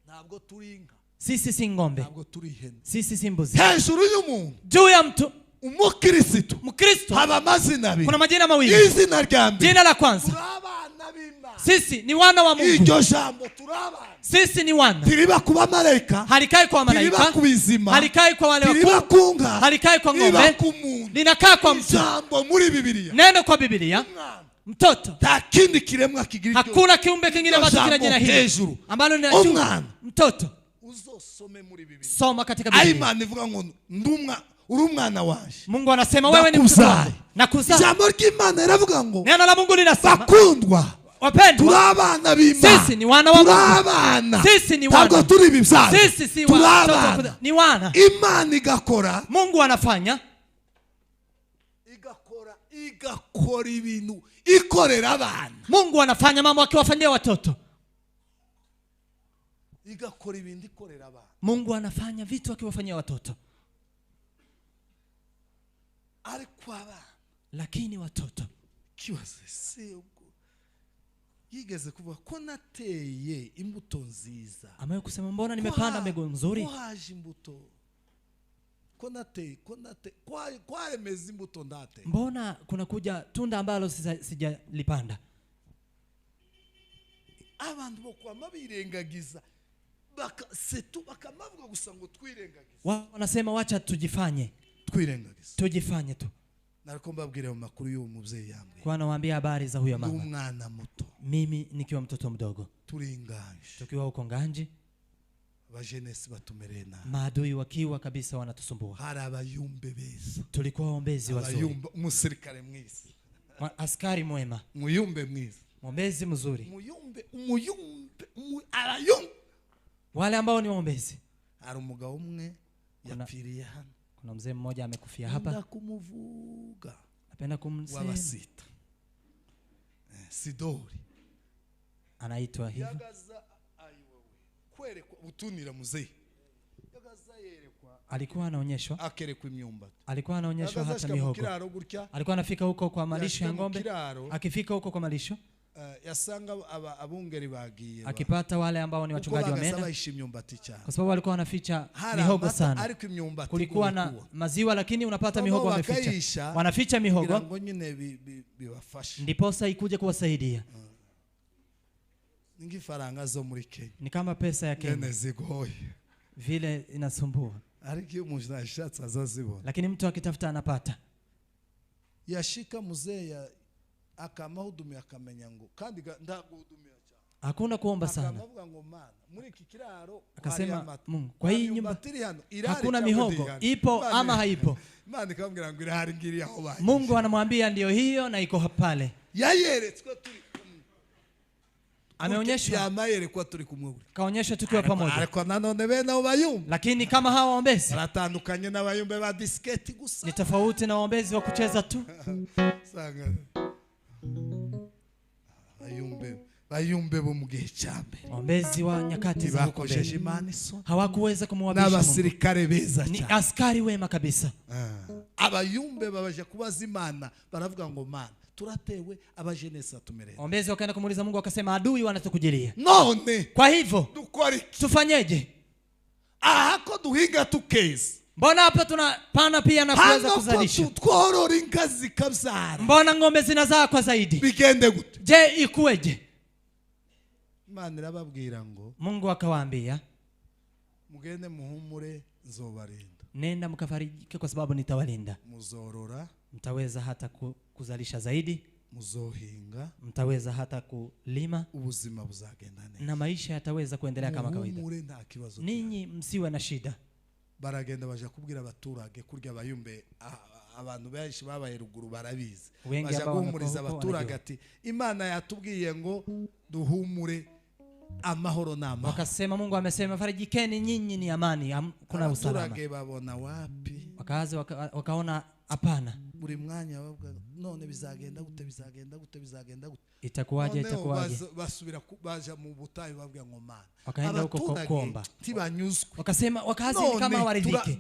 Ntabwo turi inka. Sisi si ng'ombe. Ntabwo turi ihene. Sisi si mbuzi. Hejuru y'umuntu. Juu ya mtu. Umukristo. Mkristo. Haba amazina abiri. Kuna majina mawili. Izina rya mbere. Jina la kwanza. Turi abana b'Imana. Sisi ni wana wa Mungu. Iryo jambo turi abana. Sisi ni wana. Tiriba kuba malaika. Halikai kwa malaika. Tiriba ku bizima. Halikai kwa wale Tiriba wakuu. ku nka. Halikai kwa Riba ng'ombe. ku muntu. Linakaa kwa mtu. Ijambo muri Bibiliya. Neno kwa Bibiliya. Umwana. Mtoto. Nta kindi kiremwa kigira iryo Hakuna kiumbe kingine ambacho kina jina hili. Hejuru. Ambalo ni la juu. Umwana. Mtoto. Uzosome muri Bibiliya. Soma katika Bibiliya. Imana ivuga ngo ndumwa uri umwana wanje. Mungu anasema wewe ni mtoto wangu. Nakuzaa. Ijambo ry'Imana riravuga ngo Neno la Mungu linasema bakundwa, wapendwa, turi abana b'Imana. Sisi ni wana wa Turi Mungu. abana. Sisi ni wana. Ntabwo turi ibibyaro. Sisi si Turi watoto wa abana. kuza-, ni wana. Imana igakora. Mungu anafanya. Igakora, igakora ibintu, ikorera abana. Mungu anafanya mambo akiwafanyia watoto. Igakora ibintu ikorera abana. Mungu anafanya vitu akiwafanyia watoto. Ariko abana. Lakini watoto. Kibaze se ubwo yigeze kuvuga ko nateye imbuto nziza. Amewahi kusema mbona nimepanda mbegu nzuri? Ko haje imbuto. Ko nateye, ko nateye, ko haje, ko haremeza imbuto ndateye. Mbona kuna kuja tunda ambalo sijalipanda? Abantu bo kwama birengagiza. Baka setu bakamavuga gusa ngo twirengagize. Wao wanasema wacha tujifanye. Twirengagize. Tujifanye tu. Nariko mbabwira mu makuru y'uwo muvyeyi yambwiye. Kwa nawaambia habari za huyo mama. N'umwana muto. Mimi nikiwa mtoto mdogo. Turi Nganji. Tukiwa huko Nganji. Abajenesi batumereye nabi. Maadui wakiwa kabisa wanatusumbua. Hari abayumbe beza. Tulikuwa waombezi wazuri. Abayumbe, umusirikare mwiza. Askari mwema. Muyumbe mwiza. Mwombezi mzuri. Muyumbe, umuyumbe, abayumbe. Wale ambao ni waombezi. Hari umugabo umwe yapfiriye hano. Kuna mzee mmoja amekufia hapa. Nkunda kumuvuga. Napenda kumsema. Wabasita. Sidori. Anaitwa hivyo. Yagaza ayiwewe. Kwerekwa utunira mzee. Yagaza yerekwa. Alikuwa anaonyeshwa. Akerekwa imyumbati. Alikuwa anaonyeshwa Yagaza hata ashika mu mihogo. kiraro gutya. Alikuwa anafika huko kwa malisho Yashika ya mu ng'ombe. kiraro. Akifika huko kwa malisho. Yasanga abungeri bagiye ba- Akipata wale ambao ni Kuko wachungaji wa bagaza menda. bahisha imyumbati cyane. Kwa sababu walikuwa wanaficha Hari mihogo amata, sana. ariko imyumbati Kulikuwa na igomba kuba. maziwa lakini unapata Noneho mihogo wameficha. bakayisha, Wanaficha mihogo. kugira ngo nyine bibafashe. Ndiposa ikuje kuwasaidia. Ni nk'ifaranga zo muri Kenya. Ni kama pesa ya Kenya. Nyene zigoye. Vile inasumbua. Ariko iyo umuntu ashatse azazibona. Lakini mtu akitafuta anapata. Yashika mzee ya akamahudumia akamenya ngo kandi ndaguhudumia cyane. Hakuna kuomba sana. Akamuvuga ngo mana muri iki kiraro Akasema, hari amata. Mungu, kwa hii Hari nyumba imyumbati iri hano, irahari hakuna cyangwa mihogo, ntihari? ipo Imana ama haipo? Imana ikamubwira ngo irahari ngiri aho baje. Mungu anamwambia ndio hiyo na iko pale. Yayeretswe turi kumwe. Ameonyeshwa. Yamayerekwa turi kumwe buri. Kaonyeshwa tukiwa pamoja. Ariko nanone bene abo bayumbe Lakini kama hawa waombezi baratandukanye n'abayumbe ba disiketi gusa. ni tofauti na waombezi wa kucheza tu. Usanga bayumbe bo mu gihe cya mbere Waombezi wa nyakati za huko ntibakojeje mbele Imana isoni, hawakuweza kumwabisha Mungu. n'abasirikare beza Ni cyane. askari wema kabisa. Abayumbe babaje kubaza Imana, baravuga ngo Mana turatewe, abajenesi batumereye. Waombezi wakaenda kumuuliza Mungu, wakasema adui wanatukujilia, None kwa hivyo dukora iki? tufanyeje? Aha ko duhinga tukeza, Mbona hapa tunapanda pia na kuweza hano ko kuzalisha? tworora inka zikabyara, Mbona ng'ombe zinazaa kwa zaidi? bigende gute? Je, ikuweje? Imana irababwira ngo Mungu akawaambia, mugende muhumure, nzobarinda. nenda mkafarijike, kwa sababu nitawalinda. Muzorora, Mtaweza hata kuzalisha zaidi, muzohinga, mtaweza hata kulima ubuzima buzagenda neza, na maisha yataweza kuendelea kama kawaida. muhumure nta kibazo. Ninyi msiwe na shida. Baragenda baja kubwira abaturage kurya abayumbe, abantu benshi babaye ruguru barabizi, Wengi baja ambao guhumuriza wamekuwa huko abaturage wanajua. ati Imana yatubwiye ngo duhumure, amahoro ni amahoro. Wakasema Mungu amesema farijikeni nyinyi, ni amani, kuna usalama. Abaturage babona wapi? Wakaanza wakaona hapana, Buri mwanya bavuga none bizagenda gute, bizagenda gute, bizagenda gute? itakuwaje, Noneho itakuwaje? basubira baja mu butayu babwira ngo Mana, Wakaenda huko abaturage kuomba. ntibanyuzwe. Wakasema wakazi ni None kama waridhike,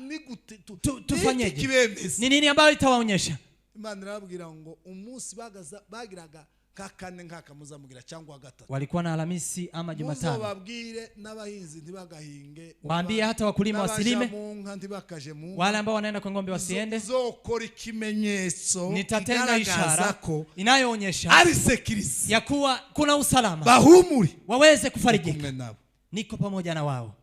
ni gute tufanyeje? niki kibemeza? Ni nini ambayo itawaonyesha? Imana irababwira ngo umunsi bagiraga nka kane nkaka muzamugira cyangwa gatatu, Walikuwa na Alhamisi ama Jumatano, muzobabwire n'abahinzi ntibagahinge, waambie hata wakulima n'abaja wasilime, mu nka ntibakaje mu nka. wale ambao wanaenda kwa ng'ombe wasiende. Zokora ikimenyetso Nitatenda kigaragaza ishara ko inayoonyesha ari sekirisi, ya kuwa kuna usalama, bahumure, waweze kumwe kufarijika, nabo. niko pamoja na wao.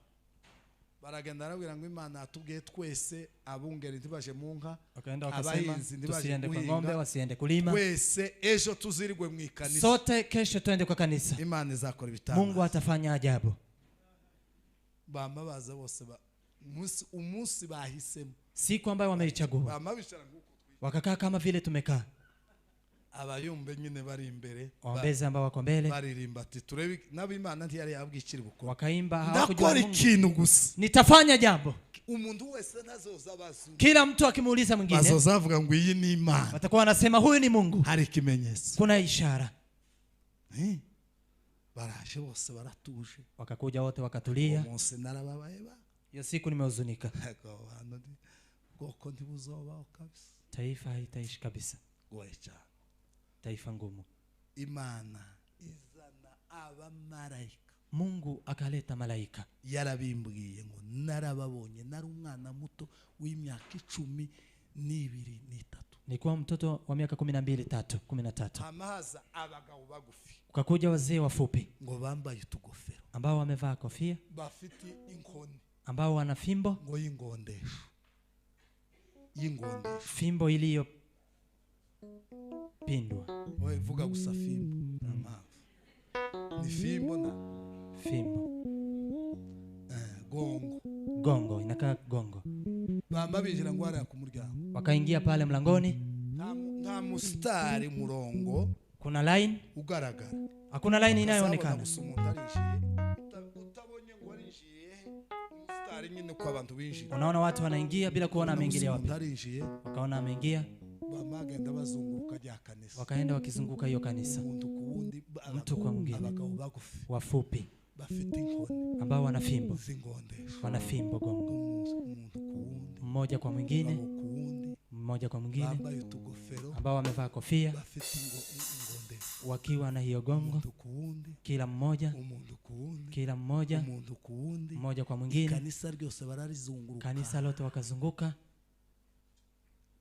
Baragenda barabwira ngo Imana yatubwiye twese abungeri ntibaje mu nka, Wakaenda wakasema abahinzi ntibaje tusiende kwa ng'ombe, guhinga, wasiende kulima, twese ejo tuzirirwe mu ikanisa, sote kesho twende kwa kanisa, Imana izakora ibitangaza. Mungu atafanya ajabu. Bama baza bose umunsi bahisemo, Siku ambayo wameichagua bama bicara nk'uko wakakaa kama vile tumekaa, abayumbe nyine bari imbere, waombezi ambao wako mbele baririmba ati turebe n'abimana ntiyari yabwikira bukora, wakaimba, hawakujua ndakora Mungu. ikintu gusa, Nitafanya jambo. umuntu wese ntazoza bazu Kila mtu akimuuliza mwingine bazoza bavuga ngo iyi ni Imana, watakuwa wanasema huyu ni Mungu, hari ikimenyetso. kuna ishara. Baraje bose baratuje. Wakakuja wote wakatulia. Umunsi narababaye ba Hiyo siku nimehuzunika, Ego, hano bwoko ntibuzobaho kabisa, taifa haitaishi kabisa, goye cyane. taifa ngumu. Imana izana abamarayika. Mungu akaleta malaika. Yarabimbwiye ngo narababonye, nari umwana muto w'imyaka 12 n'itatu. Nilikuwa mtoto wa miaka 12 3 13. Hama haza abagabo bagufi Ukakuja wazee wafupi ngo bambaye utugofero, ambao wamevaa kofia, bafite inkoni ambao wana fimbo, ngo y'ingondesho, y'ingondesho, fimbo iliyopindwa, wowe vuga gusa fimbo, nta mpamvu ni fimbo na fimbo gongo, gongo, inakaa gongo. Bamba binjira ngo hariya ku muryango, Wakaingia pale mlangoni, nta musitari murongo kuna line, ugaragara, hakuna line inayoonekana. gusa umuntu arinjiye, utabonye ngo arinjiye umusitari nyine uko abantu binjira. Unaona watu wanaingia bila kuona ameingilia wapi. Umuntu arinjiye, Wakaona ameingia, bamagenda bazunguruka rya kanisa, wakaenda wakizunguka hiyo kanisa, umuntu ku wundi, mtu kwa mwingine, abagabo bagufi wafupi bafite inkoni ambao wana fimbo, z'ingondesho, wana fimbo gongo, umuntu ku wundi, mmoja kwa mwingine, umugabo ku wundi, mmoja kwa mwingine, bambaye utugofero, ambao wamevaa kofia bafite ingondesho, wakiwa na hiyo gongo, umuntu ku wundi, kila mmoja, umuntu ku wundi, kila mmoja, umuntu ku wundi, mmoja kwa mwingine, ikanisa ryose bararizunguruka. kanisa lote wakazunguka.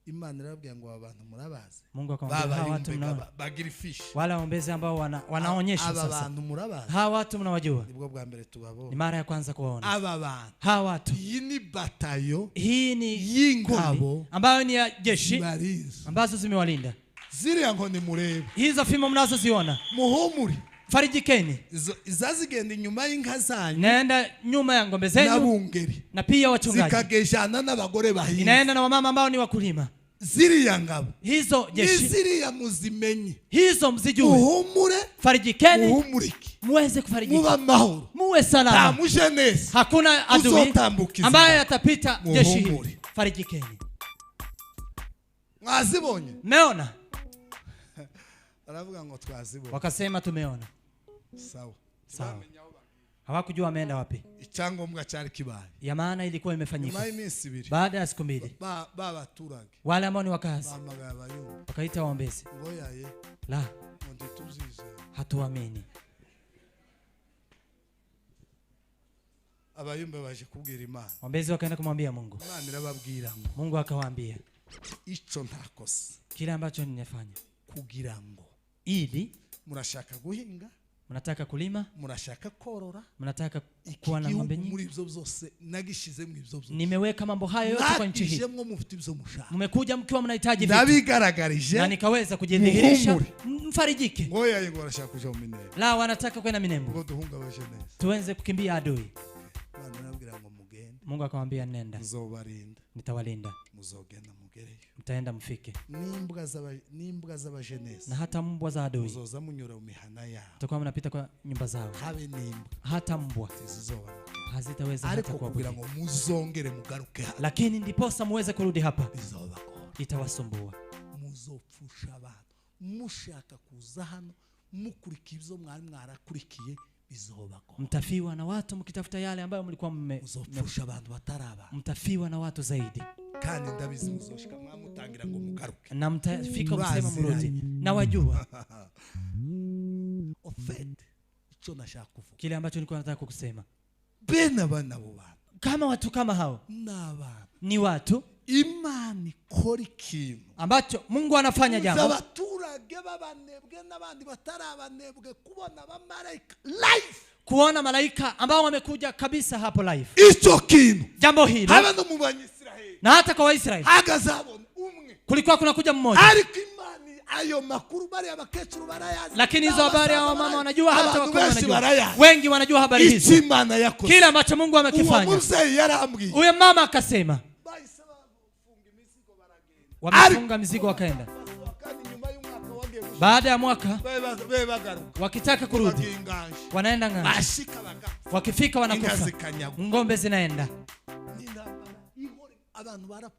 Imana irababwira ngo aba bantu murabazi, Mungu akamwambia hawa watu mnaona, bagira ifishi, wale waombezi ambao wanaonyesha aba sasa, bantu murabazi, hawa watu mnawajua, nibwo bwa mbere ni tubabona mara ya kwanza kuwaona aba bantu. hawa watu. Iyi ni batayo Hii ni y'ingabo kundi ambayo ni ya jeshi barinze, ambazo zimewalinda. ziriya nkoni mureba, Hizo fimbo mnazoziona, muhumure, farijikeni, izazigenda inyuma y'inka zanyu inaenda nyuma ya ng'ombe zenu n'abungeri, na pia wachungaji, zikagejana n'abagore bahinze, inaenda na wamama ambao ni wakulima, Ziriya ngabo Hizo jeshi niziriya muzimenye, hizo mzijue, muhumure, farijikeni, muhumurike, muweze muba kufarijika, amahoro. muwe Nta salama. mujenesi Hakuna adui uzotambuka ambaye izi. atapita jeshi hili. Muhumure. Farijikeni. Mwazibonye? Mmeona? Baravuga ngo twazibonye. Wakasema tumeona. Sawa. Sawa. Hawakujua wameenda wapi. Icyangombwa cyari kibaye. Ya maana ilikuwa Nyuma imefanyika. y'iminsi 2 Baada ya siku 2, ba baturage wale ambao ni wakazi bahamagaye abayumva wakaita waombezi. ngo yaye La, ngo ntituzizeye. hatuamini. Abayumba baje kubwira Imana. Waombezi wakaenda kumwambia Mungu. Imana irababwira ngo Mungu akawaambia ico ntakoze kile ambacho ninafanya, kugira ngo ili murashaka guhinga, mnataka kulima, murashaka korora, mnataka iki kuwa na ng'ombe gihugu nyingi, muri ibyo byose nagishize mu ibyo byose, nimeweka mambo hayo yote kwa nchi hii. mwakijemwo mufite ibyo mushaka, Mmekuja mkiwa mnahitaji vitu, ndabigaragarije na nikaweza kujidhihirisha. Muhumure. Mfarijike. Ngo yaye ngo barashaka kuja mu Minembwe, La, wanataka kwenda Minembwe, ngo duhunga abajenesi, tuenze kukimbia adui. Imana irababwira ngo mugende, Mungu akamwambia nenda, nzobarinda, nitawalinda, muzogenda mugereyo. mtaenda mfike. N'imbwa z'abajenesi Na hata mbwa za adui muzoza munyura mu mihana yabo, mtakuwa mnapita kwa nyumba zao, habe n'imbwa hata mbwa zizobana, hazitaweza hata ariko kugira kuwabugia, ngo muzongere mugaruke hano lakini ndiposa muweze kurudi hapa bizobagora, itawasumbua. muzopfusha abantu mushaka kuza hano mukurikiye ibyo mwari mwarakurikiye, bizobagora. Mtafiwa na watu mkitafuta yale ambayo mlikuwa Muzopfusha abantu batari abantu, mtafiwa na watu zaidi, kandi ndabizi muzoshika mwamutangira ngo mugaruke, na mtafika msema Muraziranye. mrudi, na wajua ofete icyo nashaka kuvuga, kile ambacho nilikuwa nataka kukusema. bene aba nabo bantu Kama watu kama hao ni abantu ni watu Imana ikora ikintu ambacho Mungu anafanya jambo, abaturage b'abanebwe n'abandi batari abanebwe kubona abamarayika live, kuona malaika ambao wamekuja kabisa hapo live, icyo kintu jambo hilo, habe no mu Banyisiraheli na hata kwa Waisraeli hagazabona umwe, kulikuwa kunakuja mmoja, ariko Imana ayo makuru bariya abakecuru barayazi, lakini hizo habari hao mama wanajua, hata abantu wakubwa benshi wanajua, barayazi. wengi wanajua habari Icyo hizo, Imana yakoze, kile ambacho Mungu uwo amekifanya. mubyeyi yarambwiye, Huyo mama akasema, bahise bafunga imizigo baragenda, wamefunga mizigo wakaenda. kandi nyuma y'umwaka wagiye gushika, Baada ya mwaka be bagaruka, wakitaka kurudi bagiye inganje, wanaenda ng'ambo, bashika bagapfa, wakifika inka wanakufa, zikanyagwa, ng'ombe zinaenda, n'intambara ihora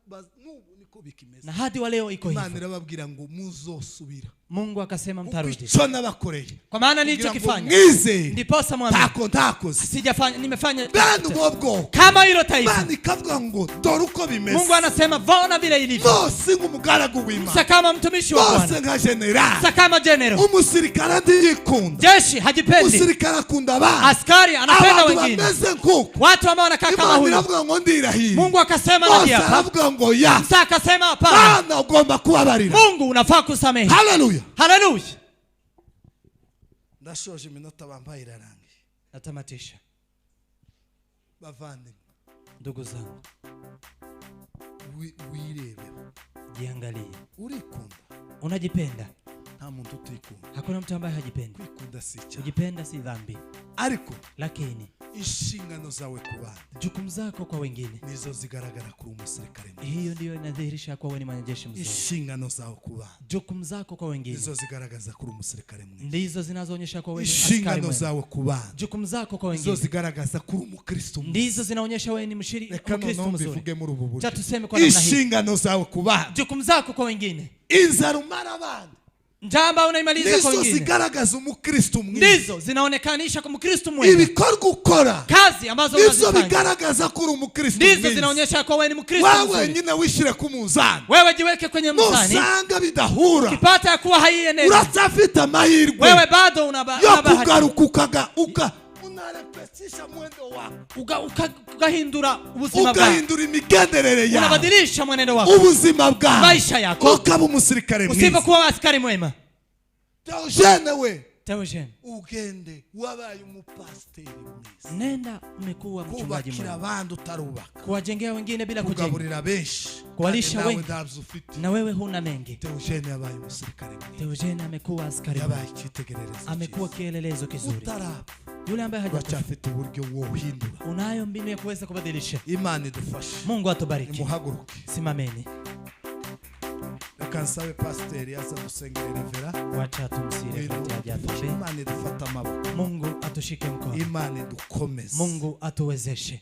abantu n'ubu niko bikimeze. na hadi wa leo iko Imana hivyo. irababwira ngo muzosubira, Mungu akasema kuko mtarudi, icyo nabakoreye kwa maana kugira ngo nilichokifanya mwizere, ndiposa mwamini, ntako ntakoze sijafanya, nimefanya bene ubwo bwoko. kama hilo taifa. Imana ikavuga ngo dore uko bimeze, Mungu anasema vona vile ilivyo. Mose nk'umugaragu w'Imana, Musa kama mtumishi wa Mose Bwana, nka generali, Musa kama general, umusirikare ntiyikunda, jeshi hajipendi, umusirikare akunda abandi, askari anapenda abantu wengine, bameze nk'uko. watu ambao wanakaa kama Imana huyu. iravuga ngo ndirahira, Mungu akasema Mose nabii hapa, aravuga ngo ya Musa akasema hapana, Mana ugomba kubabarira. Mungu unafaa kusamehe. Haleluya. Haleluya. Ndashoje, iminota bambaye irarangiye. Natamatisha Bavandimwe, ndugu zangu, wirebeho, jiangalie, urikunda? unajipenda? Nta muntu utikunda. Hakuna mtu ambaye hajipendi. Kwikunda si icyaha, Kujipenda si dhambi, ariko lakini inshingano zawe ku bandi jukumu zako kwa wengine, nizo zigaragara kuri umusirikare mwiza. hiyo ndiyo inadhihirisha kuwa wewe ni mwanajeshi mzuri. Inshingano zawe ku bandi Jukumu zako kwa wengine nizo zigaragaza kuri umusirikare mwiza. ndizo zinazoonyesha kuwa wewe ni askari Inshingano mwema. zawe ku bandi Jukumu zako kwa nizo wengine zigaragaza kuri umukristo mwiza. ndizo zinaonyesha wewe ni Reka Mkristo noneho mzuri. mbivuge muri ubu buryo, Cha tuseme kwa namna hii, inshingano zawe ku bandi, jukumu zako kwa wengine, inzara umara abandi njaa ambayo unaimaliza kwa nizo wengine zigaragaza umukristo mwiza. ndizo zinaonekanisha kwa Mkristo mwema. Ibikorwa ukora Kazi ambazo nizo unazifanya bigaragaza ko uri umukristo ndizo mwiza. zinaonyesha kuwa wewe ni Mkristo Wewe mzuri. wenyine wishyire ku munzani, Wewe jiweke kwenye mzani, nusanga bidahura, ukipata ya kuwa haienezi, uracyafite amahirwe wewe bado una yo una bahati kugaruka ukaga uka unarepetisha mwendo wako, ukahindura ubuzima bwako, ugahindura imigenderere yawe, unabadilisha mwenendo wako, ubuzima bwawe, maisha yako, ukaba umusirikare mwiza. usipokuwa askari mwema. Theogene we, Theogene, ugende wabaye umupasiteri mwiza, nenda, umekuwa mchungaji kubakira mwema, abandi utarubaka, kuwajengea wengine bila kujenga, kugaburira benshi Kuwalisha kandi nawe wengi. ntabyo ufite. na wewe huna mengi. Theogene yabaye umusirikare mwiza, Theogene amekuwa askari mwema, yabaye icyitegererezo amekuwa cyiza. kielelezo kizuri. Utarapfa Yule ambaye hajakufa, uracyafite uburyo wohindura. unayo mbinu ya kuweza kubadilisha. Imana idufashe. Mungu atubariki. Nimuhaguruke. Simameni. Reka nsabe pasiteri aza dusengere revera. Wacha tumsihi reverend aje atuombee. Imana idufate amaboko. Mungu atushike mkono. Imana idukomeze. Mungu atuwezeshe.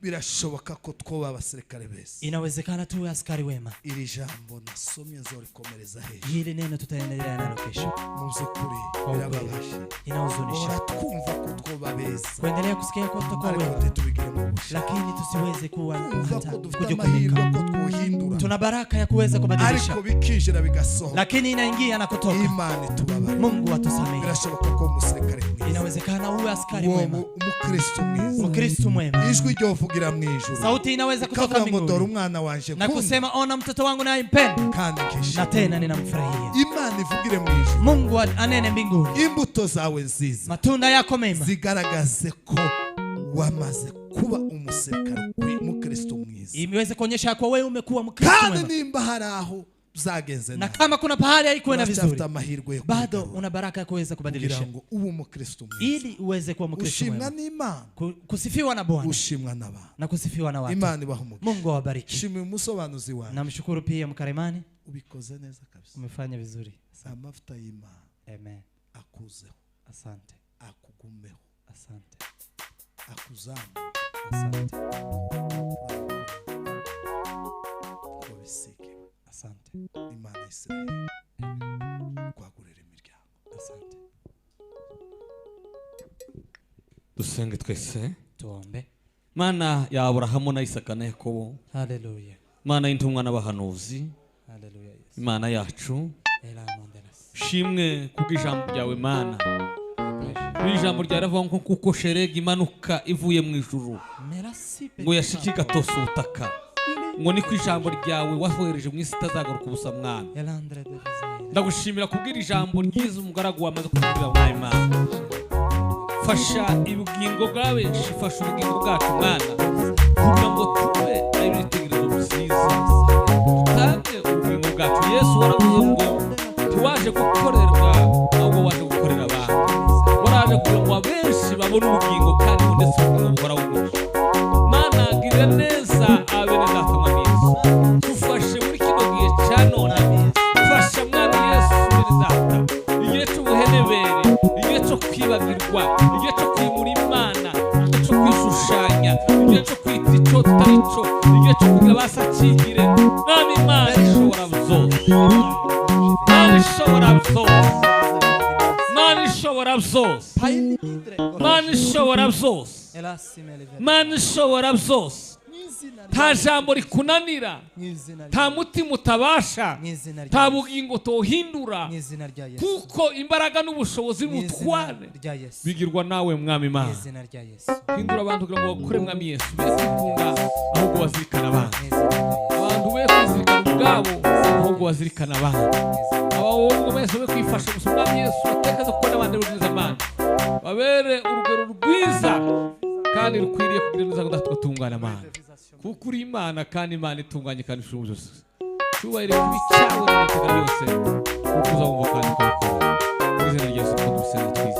Birashoboka ko twoba abasirikare beza. Inawezekana tuwe askari wema. Iri jambo nasomye nzorikomereza hejuru. Hili neno tutaendelea nalo kesho. Mu by'ukuri Kwa ukweli birababaje. Inahuzunisha Uhora twumva ko twoba beza, kuendelea kusikia kwa tutakuwa ariko wema, ntitubigiremo ubushake. lakini tusiweze kuwa Twumva hata ko dufite amahirwe kujukumika. ko twuhindura, Tuna baraka ya kuweza kubadilisha, ariko bikinjira bigasohoka. lakini inaingia na kutoka. Imana itubabarire. Mungu atusamehe. Birashoboka ko umusirikare mwiza, Inawezekana uwe askari uwo mwema, umukristo mwiza, Mkristo mwema. ijwi ryovugira mu ijuru Sauti inaweza kutoka ikavuga ngo dore mbinguni umwana wanje na nkunda kusema, ona mtoto wangu nayempenda kandi na nkishimye. tena ninamfurahia. Imana ivugire mu ijuru, Mungu anene mbinguni, imbuto zawe nziza matunda yako mema zigaragaze ko wamaze kuba umusirikare umukristo mwiza. iweze kuonyesha kwa wewe umekuwa Mkristo Kandi mwema, nimba hari aho byagenze na nabi, kama kuna pahali haikuenda uracyafite vizuri, amahirwe yo bado kubigarura, una baraka ya kuweza kugira kubadilisha ngo ube umukristo mwiza, ili uweze kuwa Mkristo ushimwa mwema, n'Imana, kusifiwa na Bwana ushimwa n'abantu. na kusifiwa na watu. Imana ibaha umugisha. Mungu awabariki. Shimira umusobanuzi wawe. Namshukuru pia mkarimani, Ubikoze neza kabisa. umefanya vizuri. Amavuta y'Imana Amen. akuzeho, Asante, akugumeho, asante, akuzamure asante, ko bisigiwe. asante, Imana ya Isiraheli kwagurira imiryango. asante. Dusenge twese. Tuombe. Mana ya Aburahamu na Isaka na Yakobo, Haleluya, Mana y'intumwa n'abahanuzi, haleluya Yesu. Imana yacu, Ela mondelas. shimwe kubw'ijambo ryawe Mana. Iri jambo ryaravuga ngo kuko sheregi imanuka ivuye mu ijuru Merasi ngo yashike igatosa ubutaka, ngo niko ijambo ryawe wahohereje mu isi itazagaruka ubusa mwana. Elandre de Vizaire. Ndagushimira kubwira ijambo ryiza umugaragu wamaze kutubwira mwami Mana. Fasha ubugingo bwa benshi, fasha ubugingo bwacu mwana, kugira ngo tube ibitekerezo byiza, dutange ubugingo bwacu. Yesu waravuze ngo ntiwaje gukorerwa ahubwo waje gukorera abantu, waraje kugira ngo abenshi babone ubugingo kandi ngo ndetse ubugingo buhoraho bwinshi. Mana girira neza abene data mwami Yesu, dufashe muri kino gihe cya none, fasha mwami Yesu bene data, igihe cy'ubuhenebere, igihe cyo kwibagirwa, igihe cyo kwimura Imana, igihe cyo kwishushanya, igihe cyo kwita icyo tutari cyo, igihe cyo kugira basakigire. Mwami Imana ishobora byose, Mana ishobora byose, Mana ishobora byose, Mana ishobora byose, Mana ishobora byose. Nta jambo rikunanira, nta mutima utabasha, nta bugingo tohindura, kuko imbaraga n'ubushobozi n'ubutware bigirwa nawe mwami Imana. Hindura abantu kugira ngo bakore mwami Yesu, be kwikunda ahubwo bazirikana abandi, abantu be kwizirikana ubwabo ahubwo bazirikana abandi, abahungu bese be kwifasha gusa mwami Yesu, batekaze kuko n'abandi rwiza Mana, babere urugero rwiza kandi rukwiriye kugira neza kudatungana Mana, kuko uri Imana kandi Imana itunganye kandi ishobora byose. Cyubahiro kubi cyawe n'iteka ryose, kuko uzabumva kandi ukabikora. Mu izina rya Yesu tudusenga twizeye.